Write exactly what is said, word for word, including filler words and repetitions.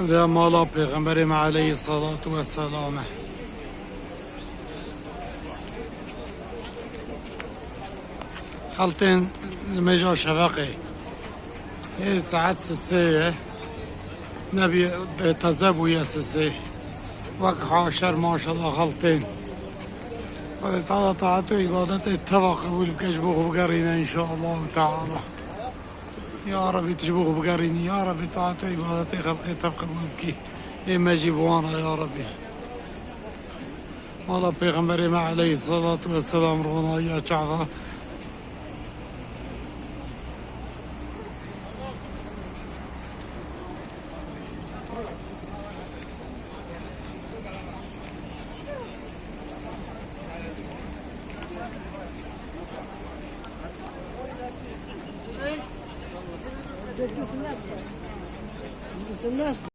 Ve mala Pêxemberê me aleyhissalatu vesselam e. Xeltên nimêja şeveqê. Ê saet sisê ye. Nebî, e, teze bûye sisê. Wek haşer maşallah xeltên. Xwedê Teala taat û îbadetê teva qebûl bike, ji bo xwe bigerîne înşaallahu teala. Ya Rebî, tu ji bo xwe bigerînî. Ya Rebî, taat û îbadetê xelqê tev qebûl bikî. Ê me jî bi wan re ya Rebî. Mala Pêxemberê me aleyhissalatu vesselam, ronayiya çava.